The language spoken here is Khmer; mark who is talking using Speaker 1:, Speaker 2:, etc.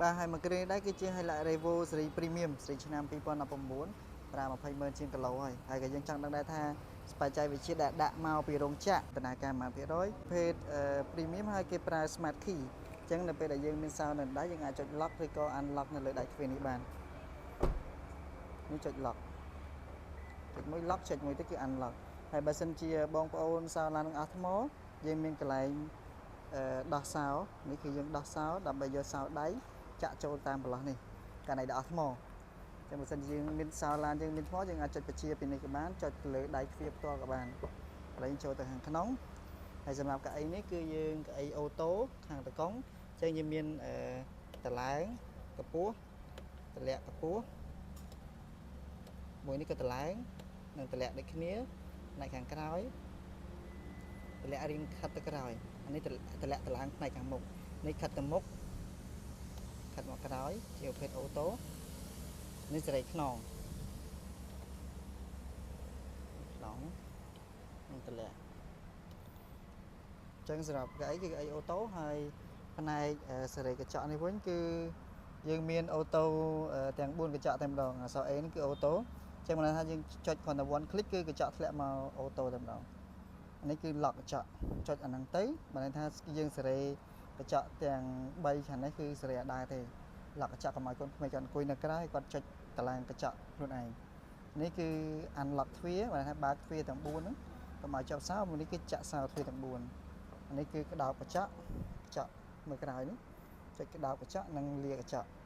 Speaker 1: បាទហើយមួយគ្រឿងនេះដែរគឺជា Hilux Revo ស៊េរី Premium ស៊េរីឆ្នាំ2019ប្រើ20ម៉ឺនជាងគីឡូហើយហើយក៏យើងចង់ដឹងដែរថាបច្ចេកវិទ្យាដែលដាក់មកពីរោងចក្រដំណើរការប៉ុន្មានភាគរយភេទ Premium ហើយគេប្រើ Smart Key អញ្ចឹងនៅពេលដែលយើងមានសោនៅដៃយើងអាចចុច lock ឬក៏ unlock នៅលើដៃទ្វារនេះបាននេះចុច lock ចុចមួយ lock ចុចមួយទៅគឺ unlock ហើយបើសិនជាបងប្អូនសោឡាននឹងអស់ថ្មយើងមានកន្លែងដោះសោនេះគឺយើងដោះសោដើម្បីយកសោដៃចាក់ចូលតាមប្រឡោះនេះកាលណាដែលអស់ថ្មចឹងបើសិនជាយើងមានសោឡានយើងមានថ្មយើងអាចចុចបញ្ជាពីនេះក៏បានចុចលើដៃទ្វារផ្ទាល់ក៏បានកន្លែងចូលទៅខាងក្នុងហើយសម្រាប់កៅអីនេះគឺយើងកៅអី auto ខាងតកង់ចឹងយើងមានអឺតឡើងកម្ពស់តម្លាក់កម្ពស់មួយនេះក៏តឡើងនិងតម្លាក់ដូចគ្នាផ្នែកខាងក្រោយតម្លាក់រៀងខិតទៅក្រោយអានេះតម្លាក់តឡើងផ្នែកខាងមុខនេះខិតទៅមុខខិតមកក្រោយជាប្រភេទ auto នេះសេរីខ្នងខ្នងនឹងតម្លាក់ចឹងសម្រាប់កៅអីគឺកៅអី auto ហើយផ្នែកសេរីកញ្ចក់នេះវិញគឺយើងមាន auto ទាំង4កញ្ចក់តែម្ដងអក្សរ A នេះគឺ auto ចឹងមិនថាយើងចុចគ្រាន់តែ one click គឺកញ្ចក់ធ្លាក់មក auto តែម្ដងនេះគឺ lock កញ្ចក់ចុចអាហ្នឹងទៅបើន័យថាយើងសេរីកញ្ចក់ទាំង3ខាងនេះគឺសេរីអត់ដែរទេ lock កញ្ចក់កុំឲ្យកូនក្មេងគាត់អង្គុយនៅក្រៅគាត់ចុចតឡើងកញ្ចក់ខ្លួនឯងនេះគឺ unlock ទ្វារបើថាបើកទ្វារទាំង4ហ្នឹងកុំឲ្យជាប់សោមួយនេះគឺចាក់សោទ្វារទាំង4នេះគឺក្តោបកញ្ចក់កញ្ចក់មើលក្រោយនេះចុចក្តោបកញ្ចក់និងលាកញ្ចក់។